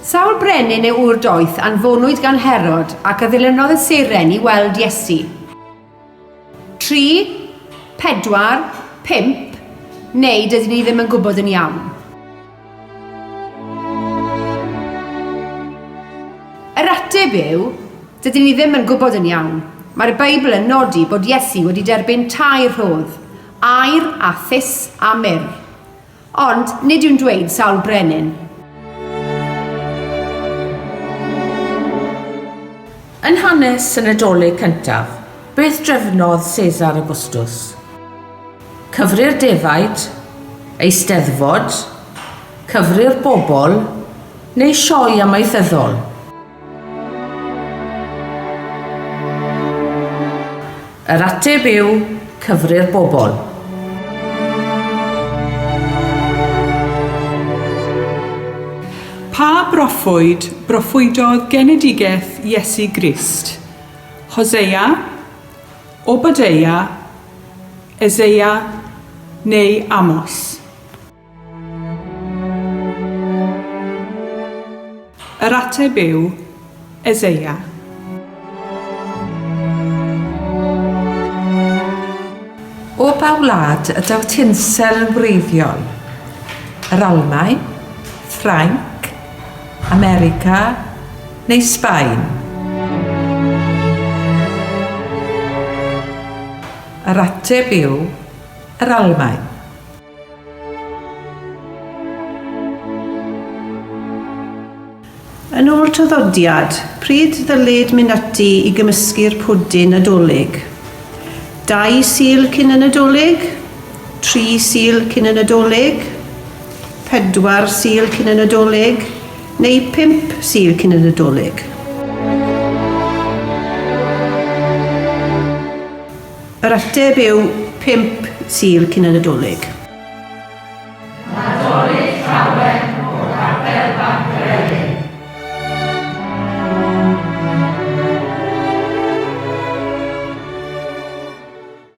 Sawl brenin neu ŵr doeth anfonwyd gan Herod ac a ddilynodd y seren i weld Iesu? 3, 4, 5, neu dydyn ni ddim yn gwybod yn iawn? Yr ateb yw, dydyn ni ddim yn gwybod yn iawn. Mae'r Beibl yn nodi bod Iesu wedi derbyn tair rhodd, aur a thus a myrr. Ond nid yw'n dweud sawl brenin. Yn hanes y Nadolig cyntaf, beth drefnodd Cesar Augustus? Cyfri'r defaid, eisteddfod, cyfri'r bobl, neu sioe amaethyddol? Yr ateb yw cyfri'r bobl. Pa broffwyd broffwydodd genedigaeth Iesu Grist? Hosea, Obadeia, Eseia neu Amos? Yr ateb yw Eseia. O ba wlad y daw tinsel yn wreiddiol? Yr Almaen? Ffrainc? America? Neu Sbaen? Yr ateb yw yr Almaen. Yn ôl traddodiad, pryd ddylid mynd ati i gymysgu'r pwdin Nadolig? Dau Sul cyn y Nadolig? Tri Sul cyn y Nadolig? Pedwar Sul cyn y Nadolig? Neu pump Sul cyn y Nadolig? Yr ateb yw pump Sul cyn y Nadolig. Nadolig Llawen!